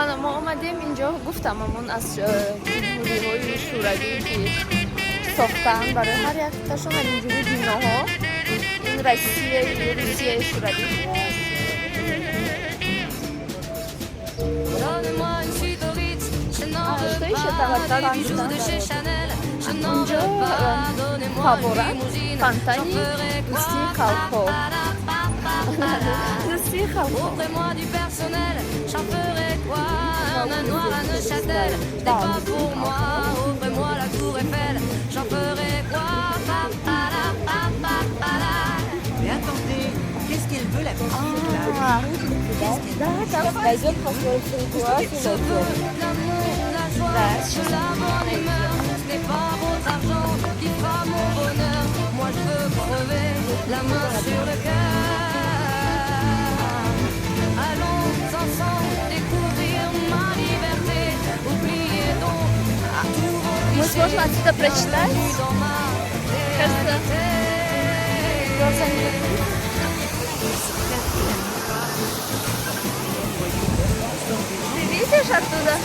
Мана мо омадем инҷо, гуфтам, ҳамон аз ҷумҳуриҳои шӯравӣ, ки сохтанд барои ҳар якташон ҳаминҷури биноҳо. Ин Россия, Русияи шӯравӣ шудааст. Donne-moi une suite au Ritz, je n'en Ah, veux что еще pas там? des bijoux de chez Chanel, je n'en Унҷо veux pas. Donnez-moi une фавора limousine, j'en фонтани ferai quoi? Дӯстии халқҳо, дӯстии халқҳо. Offrez-moi du personnel, j'en ferai quoi? Un manoir à Neuchâtel, ce n'est pas pour moi. Offrez-moi la tour Eiffel, j'en ferai quoi? Pa, pa, la, pa, pa, pa, la. Mais attendez, qu'est-ce qu'elle veut, la petite, là? Пойдем посмотрим. Je veux l'amour, la joie, Да, de la bonne humeur. Ce n'est pas votre argent qui fera mon bonheur. Moi je veux crever la main sur le cœur. Allons ensemble découvrir ma liberté. Oubliez donc tous vos Мы clichés. сможем отсюда прочитать? Bienvenue dans ma Кажется, réalité. Глаза не открыты. Ты видишь оттуда?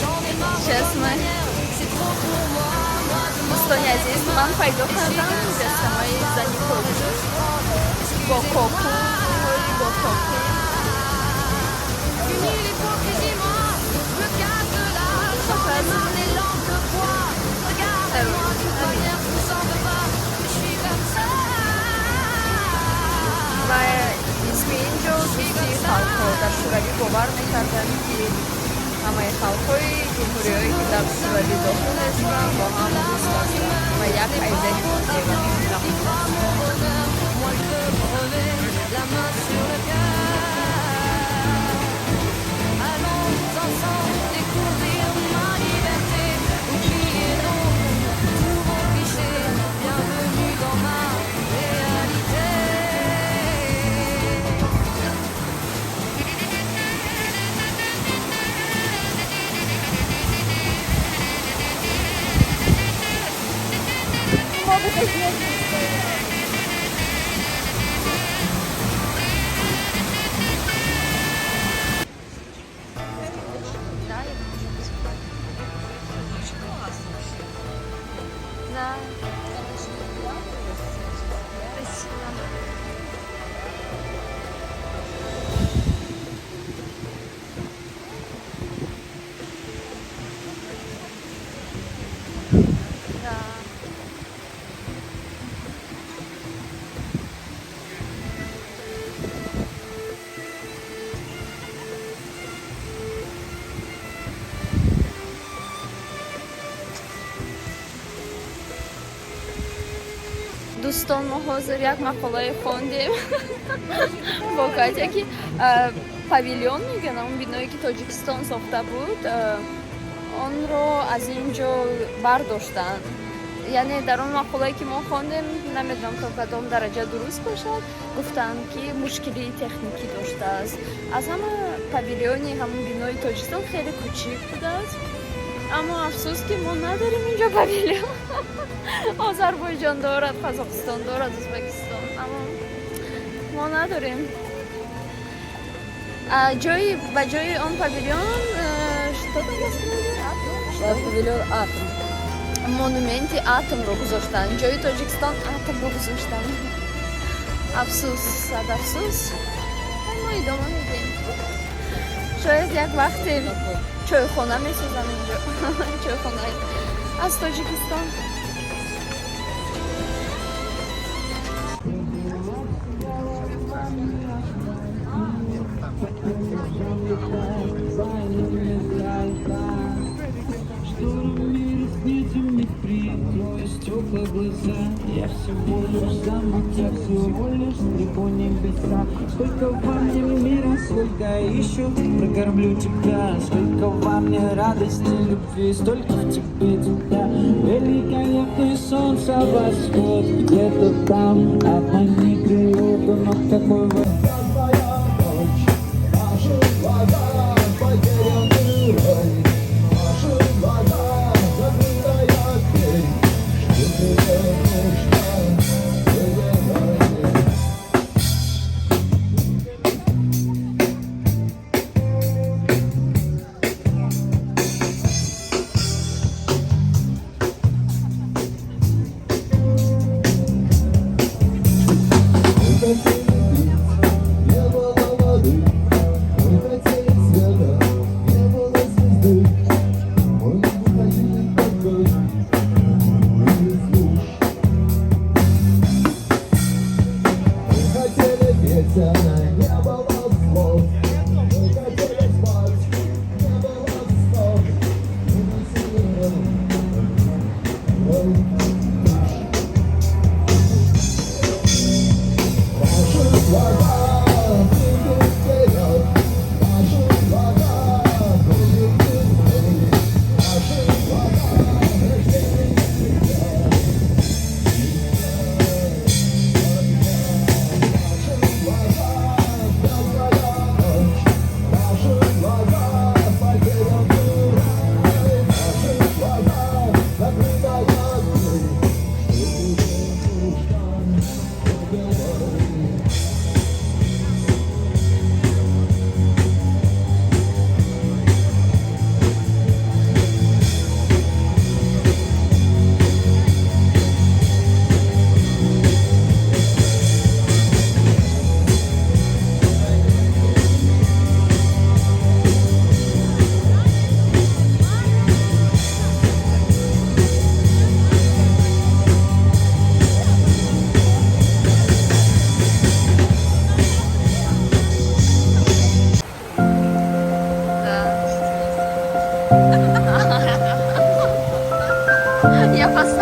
J'en ai marre Сейчас de мы manière, c'est trop pour moi. Moi je m'en Дӯстони азиз, ман пайдо кардам муҷассамаи зани тоҷик бо коку, бо коку. Fini l'hypocrisie, moi, je me casse de là. J'en ai marre des lampes de bois. Regarde-moi, de toute manière, je vous en veux pas. Je suis comme ça. Ва исми инҷо Дӯстии халқҳо. Дар Шӯравӣ бовар мекарданд, ки ҳамаи халқҳои ҷумҳуриҳое, ки дар Шӯравӣ дохил мешуданд, бо ҳам дӯст ҳастанд ва як пайзани. Qui fera mon bonheur. Moi, je veux crever la main sur le cœur. Allons ensemble découvrir ma liberté. Oubliez donc tous vos clichés. Bienvenue dans ma réalité. Могут изменить. Да, я думаю. Да. Красиво. Да. Дӯстон, мо ҳозир як мақолае хондем бо Катя, ки павильон мегӯянд, он биное, ки Тоҷикистон сохта буд, онро аз ин ҷо бардоштанд. Яъне дар он мақолае, ки мо хондем, намедонам то кадом дараҷа дуруст бошад, гуфтанд, ки мушкилии техникӣ доштааст. Аз ҳама павильони ҳамон бинои Тоҷикистон хеле кучик будааст. Аммо афсӯс, ки мо надорем инҷо павильон. Озарбойҷон дорад, Қазоқистон дорад, Ӯзбекистон, аммо мо надорем. Ҷои ба ҷои он павильон что там построили? Павильон «Атом». Монументи атомро гузоштанд. Ҷои Тоҷикистон атомро гузоштанд. Афсӯс, сад афсӯс. Мо идома медиҳем. Шояд як вақте чойхона месозам инҷо, чойхона аз Тоҷикистон. Прикрою стекла глаза. Я всего лишь замок, я всего лишь стригу небеса. Сколько во мне мира, сколько еще прокормлю тебя. Сколько во мне радости, любви, столько в тебе тебя. Великолепный солнце восход. Где-то там обмани природу, но какой вы. Наши глаза потерянный рай, наши глаза закрытая дверь, что тебе нужно, выбирай. Я послушаю.